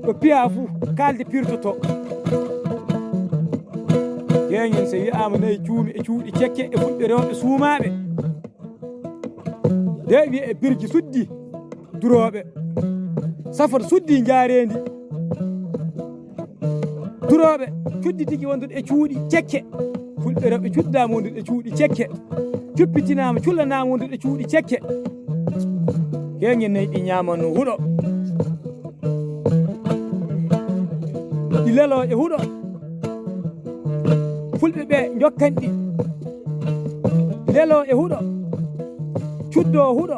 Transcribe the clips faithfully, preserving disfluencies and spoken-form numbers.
Ko piya fuu, kaalde pirtoto. Keñen, so wiyaama nayi cuumi e cuuɗi cekke e fulɓe rewɓe suumaaɓe. Nde wiye e birji suddi durooɓe. Safar suddi njaareendi. Durooɓe cuddi tigi wondude e cuuɗi cekke. Fulɓe rewɓe cuddaama wondude e cuuɗi cekke. Cuppitinaama, cullanaama wondude e cuuɗi cekke. Keñen nayi ɗi ñaamano huɗo. Ɗi lelo e huɗo. Fulɓe ɓe njokkan ɗi. Lelo e huɗo. Cuddo huɗo.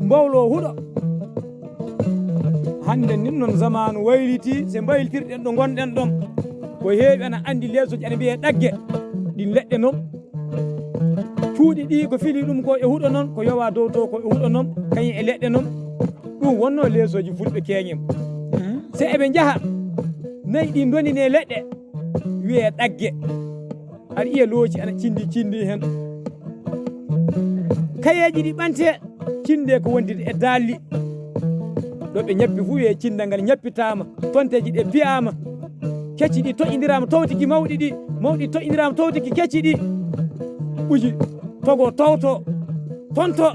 Mbowlo huɗo. Hannde nin noon, zamaanu wayliti, se mbaylitirɗen ɗo ngonɗen ɗon. Ko heewi ana anndi leesooji ana mbiyee ɗagge. Ɗin leɗɗe noon, cuuɗi ɗi ko fili ɗum ko e huɗo noon, ko yowa dow to ko e huɗo noon, kañum e leɗɗe noon. Ɗum wonno leesooji fulɓe keñen. Se eɓe njaha, nayi ɗi ndonine leɗɗe, wiyee ɗagge. Aɗa yiya looci ana cindi cindi hen. Kayeeji ɗi ɓante, cinde ko wondude e daalli. Ɗo ɓe ñappi fuu wiyee cindal ngal ñappitaama, tonteeji ɗe piyaama. Kecci ɗi toƴƴindiraama towtiki mawɗi ɗi, mawɗi toƴƴindiraama towtiki kecci ɗi. Ɓuji togo towto, tonto.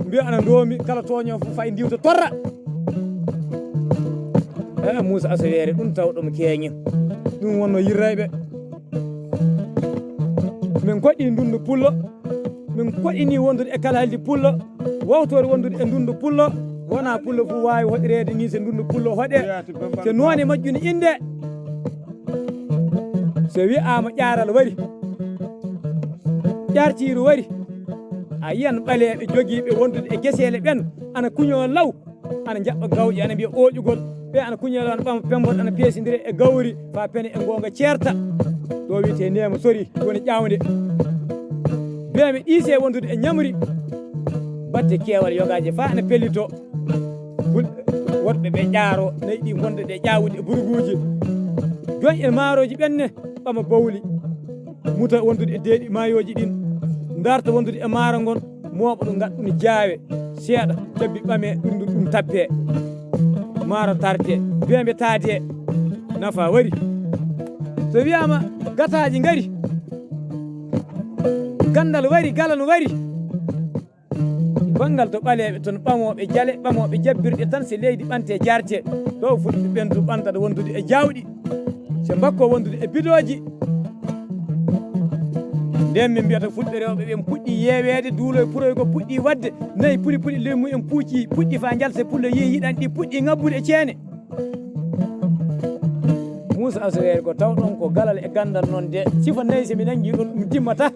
Mbiya ana ndoomi, kala tooño fof fay ndiwta torra. Eh, Muusa Asaweere, ɗum tawɗo mo keeñen. Ɗum wonno yirrayɓe. Min koɗi ndundu pullo. Min koɗini wondude e kala haldi pullo. Wawtoore wondude e ndundu pullo. Wona pullo fof waawi hoɗireede ni, se ndundu pullo hoɗe. Se noone majjuni innde. So wi'aama ƴaaral wari, ƴartiiru wari, a yiyan ɓaleeɓe jogiiɓe wondude e geseele ɓen ana kuñoo law, ana njaɓɓa gawƴe, ana mbiya ooƴugol. Ɓe ana kuñoo law, ana ɓama pembot, ana peesindira e gawri, faa pene e ngoonga ceerta. Ɗo wiyetee neema sori, woni ƴaawnde. Beeme ɗiisee wondude e ñamri, batte keewal yogaaje faa ana pellitoo. Fulɓe woɗɓe ɓe ƴaaro nayi ɗi ngonda ɗe ƴaawude e burguuji. Joñ e maarooji ɓenne ɓama bawli. Muta wondude e deeɗi maayooji ɗin. Ndarta wondude e maaro ngon, mooɓa ɗum, ngaɗa ɗum jaawe seeɗa, cabbi ɓame ɗum, ɗum, ɗum tappe. Maaro tarte, beembe taade, nafa wari. So wiyaama gataaji ngari, gandal wari, galan wari. Banngal to ɓaleeɓe ton, ɓamooɓe jale, ɓamooɓe jabbirɗe tan, se leydi ɓantee jaartee. Ɗo fulɓe ɓen du ɓantata wondude e jawɗi, se mbakko wondude e bidooji. Nden min mbiyata fulɓe rewɓe ɓen puɗɗi yeeweede, duulo e puroy ko puɗɗi waɗde, nayi puli puli ley mumen puuci, puɗɗi faa njalta, se pullo yiyi yiɗan ɗi, puɗɗi ŋabbude e ceene. Muusa Asaweere ko tawɗon ko galal e ganndal noon de, sifa nayi so mi nanngi ɗum, ɗum timmata.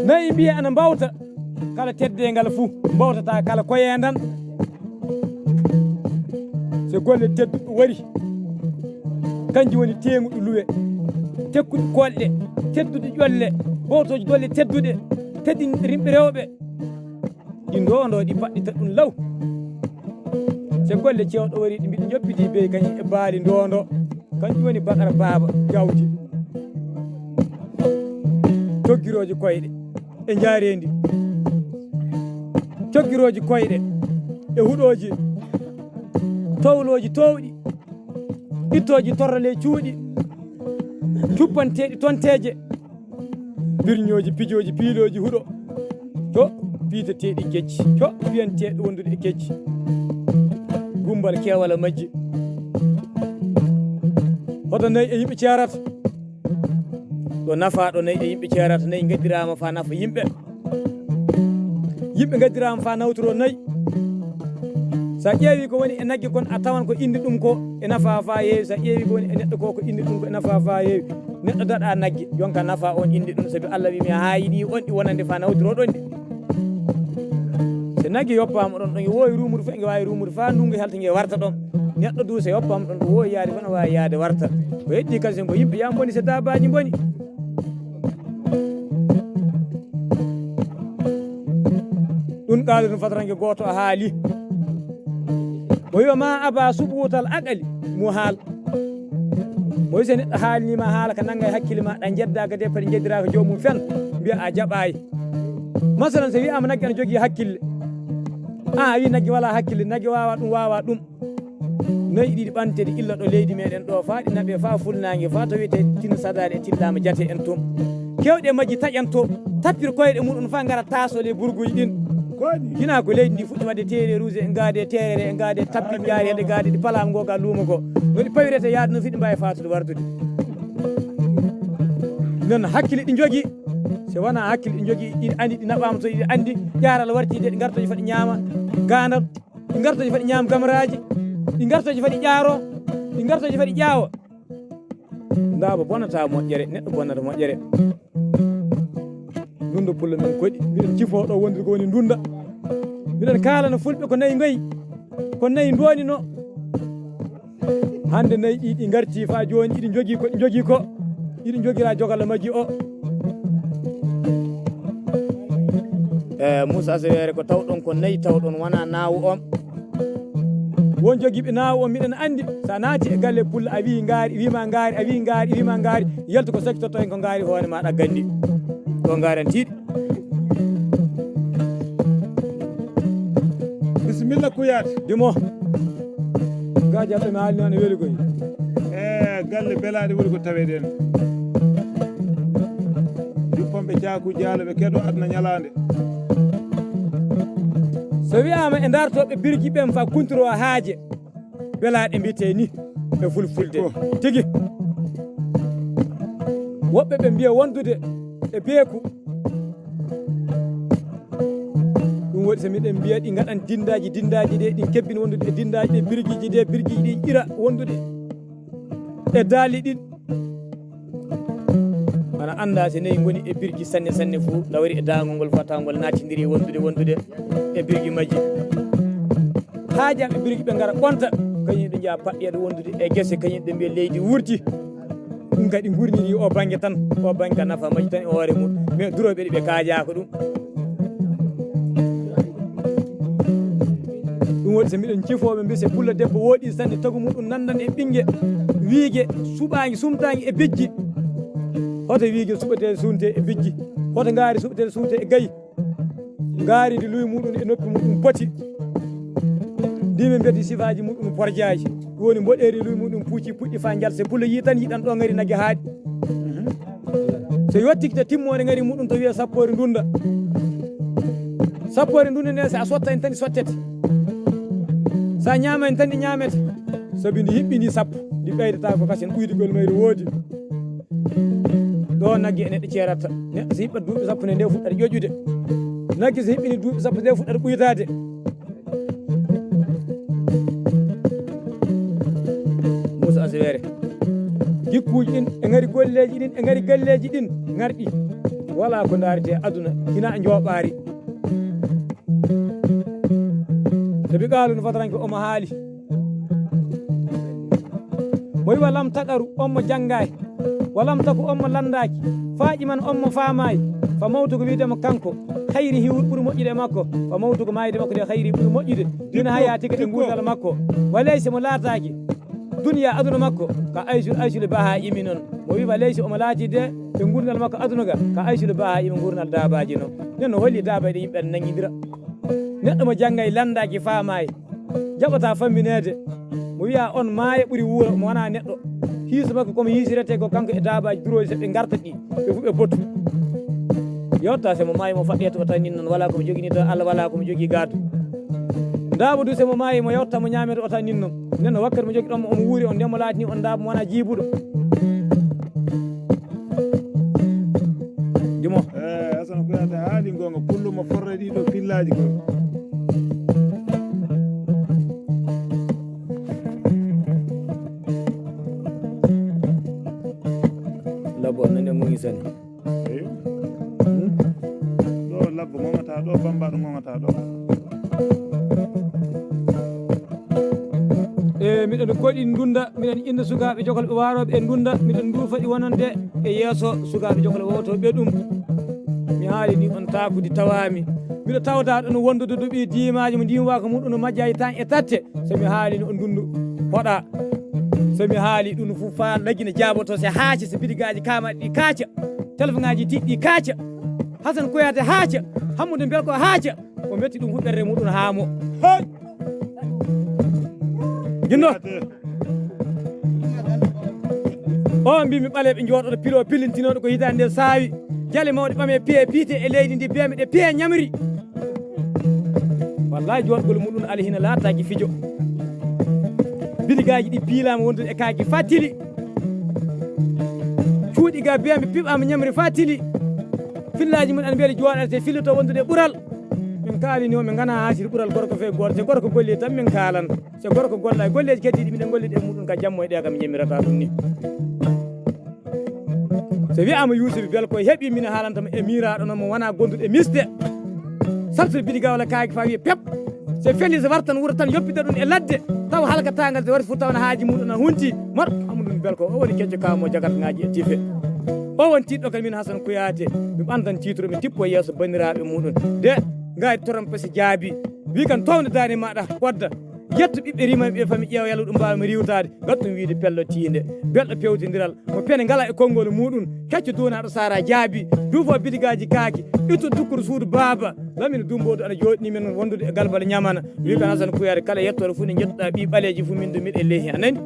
Nayi mbiya ana mbawta kala teddeengal fuu, mbawtata kala koyeendan. So golle tedduɗo wari, kanji woni teeŋuɗo luwe, tekkuɗo koolɗe, tedduɗo ƴolle, bowtooji dolle tedduɗe, teddinɗo rimɓe rewɓe. Ɗi ndoondo, ɗi paɗɗita ɗum law. So golle cewɗo wari, ɗi mbiɗi njoppidi bey kañum e baali ndoondo. Kanjum woni Bakar Baaba Jawdi. Coggirooji koyɗe e njaareendi. Coggirooji koyɗe e huɗooji. Towlooji toowɗi. Ittooji torra ley cuuɗi. Cuppanteeɗi tonteeje. Birñooji, pijooji, piilooji huɗo. To piiteteeɗi kecci. To piyanteeɗo wondude e kecci. Gumbal keewal majji. Hoto nayi e yimɓe ceerata. Ɗo nafa, ɗo nayi e yimɓe ceerata, nayi ngaddiraama faa nafa yimɓe. Yimɓe ngaddiraama faa nawtoro nayi. So a ƴeewi ko woni e nagge kon, a tawan ko indi ɗum ko e nafa faa heewi. So a ƴeewi ko woni e neɗɗo ko, ko indi ɗum ko e nafa faa heewi. Neɗɗo daɗa nagge, jonka nafa on indi ɗum, sabi Allah wi mi haayini on ɗi wonande faa nawtoro ɗon ɗi. So nagge yoppaama ɗon, ɗon e woowi ruumude fof, nge waawi ruumude faa ndungu halta nge warta ɗon. Neɗɗo du so yoppaama ɗon, ɗo woowi yaade fof, no waawi yaade warta. Ko heddi kadi sen ko yimɓe yaa mboni, so daabaaji mboni. Ɗum qaalu ɗum fataranke gooto o haali. O wiya ma aba suɓuutal aqali mo haal. O wiya so neɗɗo haalniima haala ka nannga e hakkille ma, ɗa njeddaaka de, pati njeddiraaka joomum fen, mbiya a jaɓaay. Masalan, so wiyaama nagge ana jogii hakkille, aan a wii nagge walaa hakkille, nagge waawaa ɗum, waawaa ɗum. Nayi ɗiɗi ɓamte ɗi illa ɗo leydi meɗen ɗo, faa ɗi naɓe, faa fulnaange, faa to wiyetee Tine Sadaare e Tillaama Jate en toon. Keewɗe majji taƴanto, tappir koyɗe muɗum faa ngara taasoo ley burguuji ɗin. Hinaa ko leydi ndi fuɗɗi waɗde teereeruuji, en ngaade teerere, en ngaade tappin jaari heɗe ngaade ɗi palaa ngoo ga luumo goo. No ɗi pawirete yaade no fiɗi mbaawi faatude wartude. Nden hakkille ɗi njogii, so wonaa hakkille ɗi njogii, ɗi anndi ɗi naɓaama to, ɗi anndi ƴaaral wartii de, ɗi ngartoo faa ɗi ñaama gaandal, ɗi ngartoo faa ɗi ñaama gamraaji, ɗi ngartoo faa ɗi ƴaaroo, ɗi ngartoo faa ɗi ƴaawoo. Ndaaba bonataa moƴƴere, neɗɗo bonnata moƴƴere. Ndundu pullo men koɗi, miɗen cifoo ɗo wondude ko woni ndunda. Miɗen kaalana fulɓe ko nayi ngoyi, ko nayi ndooni no. Hannde nayi ɗi, ɗi ngartii faa jooni, iɗi njogii ko ɗi njogii ko, iɗi njogiraa jogala majji o. E, Muusa Seweere, ko tawɗon ko nayi tawɗon, wonaa naawu on. Won jogiiɓe naawu on, miɗen anndi, so a naati e galle pullo, a wii ngaari, wii ma ngaari, a wii ngaari, wii ma ngaari, yaltu ko sakkitotto en ko ngaari hoore ma ɗagganɗi. Ɗo ngaari an tiiɗi. Bisimilla Kuyaate. Dimo. Gaajaɓe mi haalni on e weli koy. E galle belaaɗe woni ko taweɗen. Juppanɓe caakuuji haala ɓe keɗo aduna ñalaande. So wiyaama e dartooɓe birgi ɓen fa kuntiro haaje, belaaɗe mbiyetee ni e fulfulde. Ko. Tigi. Woɓɓe ɓe mbiya wondude e beeku. Ɗum waɗi so miɗen mbiya ɗi ngaɗan dinndaaji, dinndaaji ɗe, ɗin kebbin wondude e dinndaaji ɗe, birgiiji ɗe, birgiiji ɗi ƴira wondude e daali ɗin. Ana anndaa so nayi ngoni e birgi sanne sanne fuu, nawri e daangol ngol, fotangol naatindiri wondude, wondude e birgi majji. Haajaaɓe birgi ɓe ngara ɓonta, kañum ɓe njiya paɗɗeeɗo wondude e gese, kañum ɓe mbiya leydi wurti. Ɗum kadi ngurniri o bannge tan, o bannge ka nafa majji tan e hoore mum. Mais durooɓe ɗi ɓe kaajaaka ɗum. Ɗum waɗi so miɗen cifooɓe mbi se pullo debbo wooɗi sanne tagu muɗum nandan e ɓinge wiige suɓaange sumtaange e bijji. Hoto wiige suɓetee suntee e bijji. Hoto ngaari suɓetee suntee e gayi. Ngaari ndi luwi muɗum e noppi muɗum poti. Ndi min mbiyata sifaaji muɗum porjaaji. Ɗum woni mboɗeeri luwi muɗum puuci puɗɗi faa njalta. Se pullo yii tan yiɗan ɗo ngari nagge haaɗi. So yottike to timmoore ngari muɗum to wiya sappoore ndunda. Sappoore ndunda nden so a sotta en tan sottete. So a ñaama en tan ɗi ñaamete. Sabi ndi hiɓɓi ndi sappo, ndi ɓeydata ko kasen ɓuydugol mayri woodi. Ɗo nagge e neɗɗo ceeratta. Neɗɗo so hiɓɓat duuɓi sappo nde nde fuɗɗata ƴoƴude. Nagge so hiɓɓini duuɓi sappo nde fuɗɗata ɓuytaade. Muusa Asiweere. Gikkuuji ɗin e ngari golleeji ɗin e ngari galleeji ɗin ngarɗi. Walaa ko ndaaretee aduna hinaa njooɓaari. Sabi qaalu no fataranke omo haali. Mo wi'a lam taqaru, on mo janngaay. Wa lam taku, on mo lanndaaki. Faaƴi man, on mo faamaay. Fa mawtu ko wi'etee mo kanko. Khayri hiwru ɓuri moƴƴude e makko. Fa mawtu ko maayde makko nde khayri ɓuri moƴƴude. Dina hayaati ko e nguurndal makko. Wa laysa mo laataaki. Duniya aduna makko. Ka aysul, aysul bahaa imi noon. Mo wi'i fa laysa omo laati de e nguurndal makko aduna ga. Ka aysul bahaa imi nguurndal daabaaji noon. Nden no holli daabaaji ɗe yimɓe nanngindira. Neɗɗo mo janngay, lanndaaki, faamaay, jaɓataa fammineede. Mo wi'a on maaya ɓuri wuura, mo wonaa neɗɗo. Hiiso makko komo hiisirete ko kanko e daabaaji durooji, so ɓe ngarta ɗi, ɓe fof ɓe bottu. Yewta so mo maayi mo faɗɗete o tan nin noon, walaa ko mo jogini to Allah, walaa ko mo jogii gaado. Daabo du so mo maayi mo yewta mo ñaamete o tan nin noon. Nden no wakkati mo jogi ɗon mo omo wuuri on, nden mo laatini on daabo mo wonaa jiibuɗo. Dimo. Eh, Hasan Kuyate haali goonga, pullo mo forre ɗiɗo pillaaji ko. Labo, nande mo ngisani. Eyo. Hmm? Ɗo labbo ŋoŋata ɗo, bambaɗo ŋoŋata ɗo. E miɗen koɗi ndunda, miɗen inda sukaaɓe jokolɓe waarooɓe e ndunda, miɗen nduufa ɗi wonande e yeeso sukaaɓe jokolɓe wowtooɓe ɗum. Mi haali ni on taakudi tawaami. Miɗo tawda ɗon wondude duɓi diimaaji mo ndiiwaka muɗum no majjayi tan e tatte. So mi haali no ndundu hoɗa. So mi haali ɗum fu faa lagina jaaboto se haaca, se bidigaaji kaamaɗi ɗi kaaca. Telefoŋaaji tiɗɗi kaaca. Hasan Kuyate haaca, Hammudu Belko haaca. O metti ɗum fu ɓernde muɗum haa mo. Hey! Jinno. O mbi mi ɓaleeɓe njooɗoɗo pilo pilintinooɗo ko hitaande nde saawi. Jale mawɗe ɓame piye piite e leydi ndi biyami ɗe piye ñamri. Wallahi jooɗgol muɗum alhina laataaki fijo. Bidigaaji ɗi piilaama wondude e kaaki fatili. Cuuɗi ga biyami piɓaama ñamri fatili. Fillaaji mum en mbeɗa jooɗata te filloto wondude ɓural. Min kaalini o min ngana haasiri ɓural gorko fe gooto. So gorko golli tan min kaalan. So gorko golla e golleeji keddiiɗi miɗen gollida e muɗum ka jammo e ɗe kam ñammirata ɗum ni. So wiyaama Yuusufi Belko heɓi min haalanta mo e miiraaɗo noon mo wona gonduɗo e misde. Saltude bidiga walla kaaki fa wiye pep. So feli so wartan wuro tan yoppita ɗum e ladde. Taw halkatangal so wari fof taw na haaji muɗum na hunti. Mar Amadou Belko o woni kecco kamo jagatngaaji e tife. O won tiiɗɗo kadi min Hasan Kuyate. Mi ɓantan titre mi tippo yeeso banndiraaɓe muɗum. De ngaari torom pese jaabi. Wi kan towde daande maɗa wadda. Yetto ɓiɓɓe rimaɓe ɓe fami ƴeewa yalla ɗum mbawmi riwtade. Ngattum wiide pello tiinde. Belɗo pewtindiral. Mo pene ngala e konngol muɗum. Kecco duunaɗo sara jaabi. Duufo bidigaaji kaaki. Ittu dukkuru suudu baaba. Lamine Dumboodu aɗa jooɗini men wondude e galbal ñamana. Wi kan Hasan Kuyare kala yettoore fof ne jettuɗa ɓi ɓaleeji fof min du miɗen lehi a nani.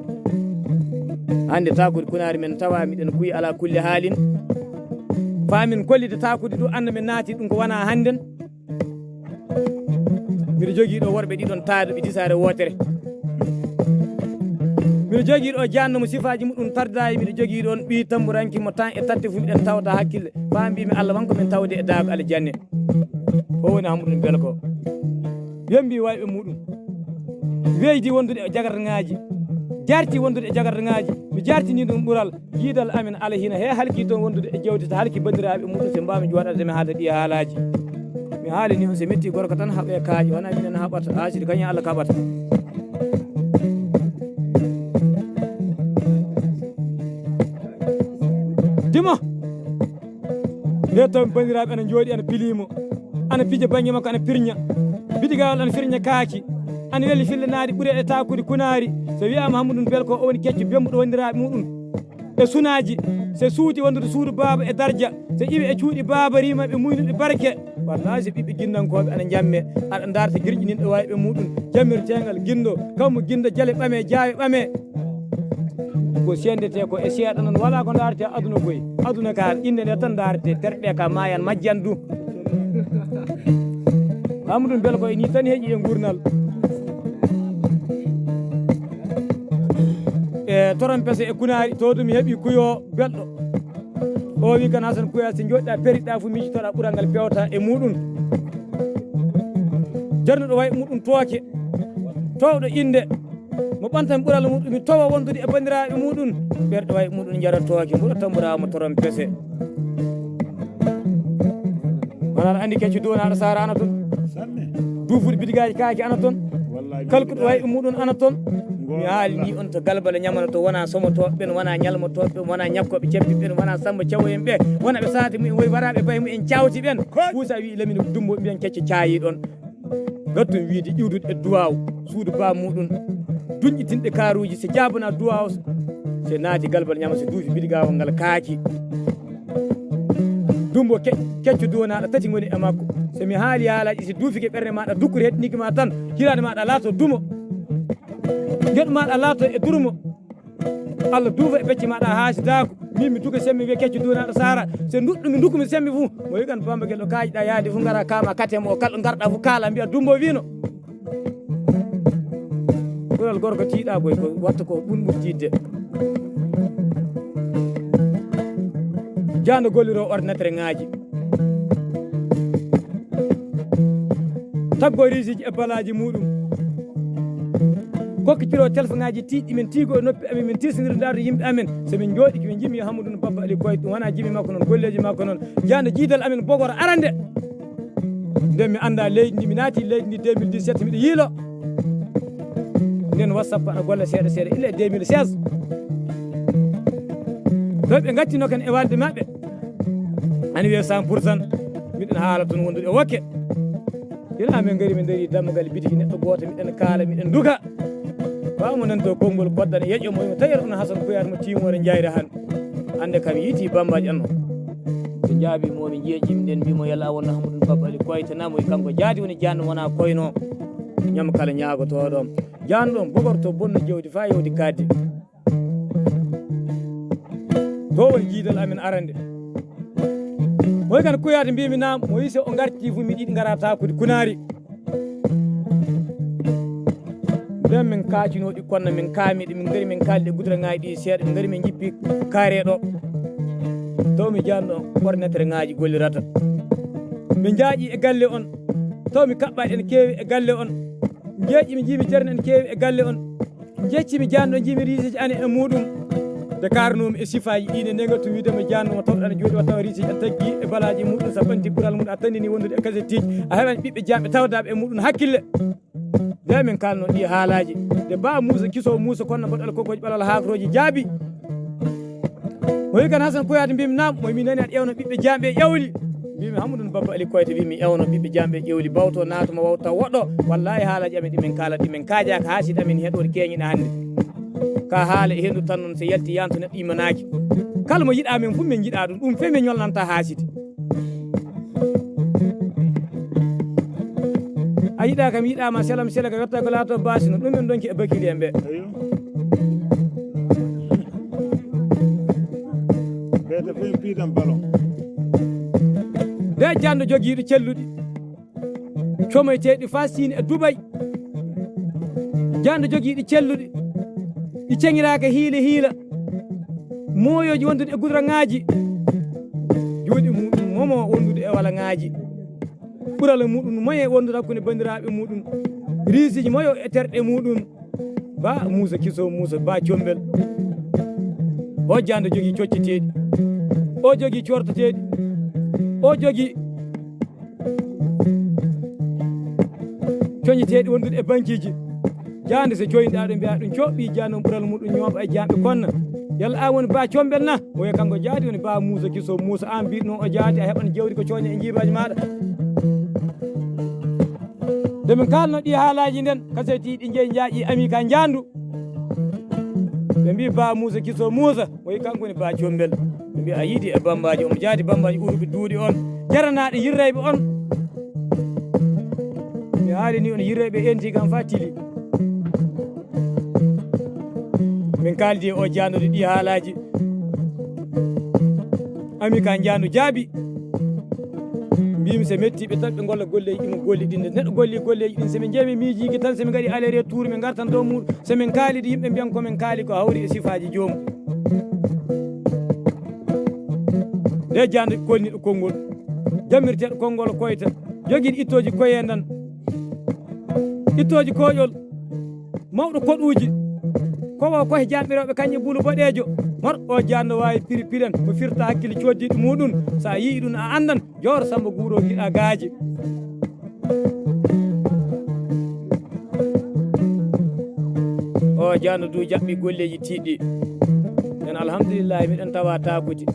Hannde takude kunaari men tawa miɗen kuyi ala kulli haalin. Fa min kollide takude du annda min naati ɗum ko wona hannden. Miɗo jogii ɗo worɓe ɗiɗon taado ɓe disaare wootere. Miɗo jogii ɗo janno mo sifaaji muɗum tardayi. Miɗo jogii ɗon ɓii tamburanki mo tan e tatte fu miɗen tawta hakkille. Fa mbimi Allah wanko min tawde e daago aljanne. O woni Hammudu Belko. Yombi wayɓe muɗum. Weydi wondude e jagartagaaji. Jarti wondude e jagartagaaji. Mi jartini ɗum ɓural. Jiidal amen alaa hina he halki toon wondude e jawdi so halki banndiraaɓe muɗum so mbaawmi jooɗaade mi haalda ɗi haalaaji. Mi haalini on so metti gorko tan haɓe kaaƴe wona minen haɓata asiri kañum Allah kaɓata. Dimo. Nde taw banndiraaɓe ana njooɗi ana pilimo ana pija bannge makko ana pirña. Bidigawal ana firña kaaki. Ana weli fillanaade ɓure e takude kunaari. So wiyaama Hammudu Belko o woni kecco bembuɗo wondiraaɓe muɗum. E sunaaji, so suuti wondude suudu baaba e darja, so iwi e cuuɗi baaba rima ɓe muynuɓe barke. Wallahi so ɓiɓɓe ginnankooɓe ana njamme, aɗa darta girƴininɗo wawi ɓe muɗum, jammirteengal gindo, kammu gindo jale ɓame, jaawe ɓame. Ko sendete ko e seeɗa noon wala ko darate aduna koy. Aduna ka inde nde tan darate terɗe ka mayan majjan du. Amadou Belko e ni tan heeƴi e gurnal. E toron pese e kunaari to ɗum heɓi kuyo belɗo. O wi kan Hasan Kuya si joɗɗa periɗɗa fu miccitoɗa ɓural ngal pewta e muɗum. Jarnuɗo way muɗum tooke. Towɗo inde. Mo ɓantan ɓural muɗum mi tawa wondude e banndiraaɓe muɗum. Ɓerɗo way muɗum jara tooke mbuɗo tambura mo toron pese. Wona aɗa andi kecco duwanaɗo sara ana toon. Duufuɗo bidigaaji kaake ana toon. Kalkuɗo way muɗum ana toon. Mi haalini on to galbale ñamana to wona somotooɓe ɓen wona ñalmotooɓe ɓen wona ñakkoɓe cebbi ɓen wona samba cawo en ɓe wona ɓe saati mumen woy waraɓe bay mumen cawti ɓen. Kuusa wi lamini ko dumbo mbiyan kecco caayi ɗon. Ngattum wiide iwdude e duwaaw suudu ba muɗum. Duñƴitinɗe kaaruuji so jaabana duwaaw. So naati galbal ñama so duufi bidigawal ngal kaaki. Dumbo ke- kecco duwanaɗo tati ngoni e makko. So mi haali haalaaji so duufike ɓernde maɗa dukkure heɗiniki ma tan hiraade maɗa laato dumo. Geɗu maɗa laato e durmo. Allah duufa e becce maɗa haasidaako. Min mi duka sembe wiya kecco duwanaɗo sara. So duɗɗumi dukkumi sembe fu mo wigan bamba gel ɗo kaajiɗa yaade fu ngara kama katemo o kala ɗo garɗa fu kaala mbiya dumbo wino. Ɓural gorko tiiɗa koy ko watta ko ɓun ɓur tiidde. Jando golliro ordinateur ŋaaji. Taggo risiji e balaji muɗum. Kokkitiro telfo ŋaaji tiiɗɗi men tiigo e noppi amen min tisniri ndarde yimɓe amen. So min jooɗi ko min jimi Hammadou Babba Ali Koy ɗum wona jimi makko noon golleji makko noon. Jando jiidal amen bogoro arande. Nden mi annda leydi ndi mi naati leydi ndi deux mille dix-sept miɗo yiilo. Nden WhatsApp aɗa golla seeɗa seeɗa illa e deux mille seize. Ɗo ɓe ngattino kan e walde maɓɓe. Ani wiye cent pour cent miɗen haala toon wondude e wokke. Ina min ngari min dari dammugal bitiki neɗɗo gooto miɗen kaala miɗen duka. Ɓaawo mo nanto konngol koddan yeƴƴo mo tawi on Hasan Kuyar mo tiimoore njayre han. Hannde kam yiiti bambaji anno. Jaabi mo mi jeeƴi, min nden mbimo yalla a wonno Hammadun Babba Ali Koyta, na mo wi kanko jaati woni jaanɗo wona koyno. Ñam kala ñaagotooɗo. Jaanɗo on bogorto bonno jawdi faa yawti kaaddi. To woni jiidal amen arande. Moy kan kuyaade mbimi naam, mo wi so o ngarti fu mi ɗiɗi ngara taakude kunaari. Nden min kaacinoo ɗi konno, min kaami ɗi, min ngari min kaaldi e guduraŋaaji ɗi seeɗa, min ngari min njippi kaare ɗo. Taw mi jaanɗo ordinateur ŋaaji gollirata. Min njaaƴi e galle on. Taw mi kaɓɓaaɗi en keewi e galle on. Njeeƴi mi jiimi jerne en keewi e galle on. Njeccimi jaanɗo, njiimi riisiji ane e muɗum. Nde kaarnoomi e sifaaji ɗi ne nega to wiide mo jaanɗo mo tawɗo ana jooɗi wa tawa riisiji an taggi e balaaji muɗum, sa ɓanti ɓural mum a tandini wondude e kasettiiji, a heɓan ɓiɓɓe jaamɓe tawdaaɓe e muɗum hakkille. Nde min kalno ɗi haalaaji. Nde ba Muusa kiso Muusa konno mboɗo ala kokoji ɓalal haakrooji jaabi. Mo wi kan Hasan Koyaade mbimi naam, mo mi nani aɗa ƴewno ɓiɓɓe jaamɓe e ƴawli. Mbimi Hammadun Babba Ali Koyta wi mi ƴewno ɓiɓɓe jaamɓe e ƴawli bawto naata mo wawta woɗɗo. Wallaahi haalaaji amen ɗi min kaalata ɗi min kaajaaka haa sidi amen heɗoore keeñiɗa hannde. Ka haala e hendu tan noon so yalti yanto neɗɗo immanaaki. Kala mo yiɗa men fof min jiɗa ɗum, ɗum fe min ñolnanta haa sidi. A yiɗa kam yiɗama selam sela ka wetta ko laato basi no ɗum en ɗonki e bakili en ɓe. Ayo. Ɓeeta fof en piidan ballon. Nde jaanɗo jogiiɗo celluɗi. Comoyteeɗi faa Siin e Dubay. Jaanɗo jogiiɗi celluɗi. Ɗi ceŋiraaka hiila hiila. Mooyooji wondude e guduraŋaaji. Juuɗe muɗum momo wondude e walaŋaaji. Ɓural muɗum moye wondude hakkunde banndiraaɓe muɗum. Riisiji moyo e terɗe muɗum. Ba Muusa kiso Muusa ba combel. O jaanɗo jogii cocceteeɗi. O jogii cortoteeɗi. O jogii coñeteeɗi wondude e bankiiji. Jaande so joyniɗaa ɗum mbiyaa ɗum cooɓ ɓii jaande on ɓural muɗum ñooɓa e jaamɓe konna. Yalla an woni ba combel na? O wiya kanko jaati woni ba Muusa kiso Muusa an mbiɗno o jaati a heɓan jawdi ko cooña e jiibaaji maaɗa. Nde min kaalno ɗi haalaaji nden kaseti ɗi jeyi njaaƴi ami ka njaandu. Ɓe mbi ba Muusa kiso Muusa. O wi kanko ne ba combel. Ɓe mbi a yiidi e bambaaji, omo jaati bambaaji uruɓe duuɗi on, jaranaaɗe yirrayɓe on. Mi haali ni on yirrayɓe enti kam fa tili. Min kaaldi e o jaandude ɗi haalaaji. Ami ka jaandu jaabi. Mbimi so metti ɓe tan ɓe golla golleji ɗi mo golli ɗin. Nde neɗɗo golli golleji ɗin, so min jeemi miijigi tan, so min ngaɗi aller retour, min ngartan dow muɗum. So min kaalidi, yimɓe mbiyan ko min kaali ko hawri e sifaaji joomum. Nde jaande kolniɗo konngol, jammirteeɗo konngol koyta, jogiiɗo ittooji koye nan, ittooji koƴol, mawɗo koɗuuji, kowo kohe jaamɓirooɓe kañƴe bulu boɗeejo, mawɗo o jaande waawi piri piren, ko firta hakkille cooddiiɗo muɗum, so a yii ɗum a anndan, joor Samba Guuro giɗa gaaji. O jaandu du jaɓɓi golleji tiiɗɗi. En alhamdulillahi miɗen tawa takuti.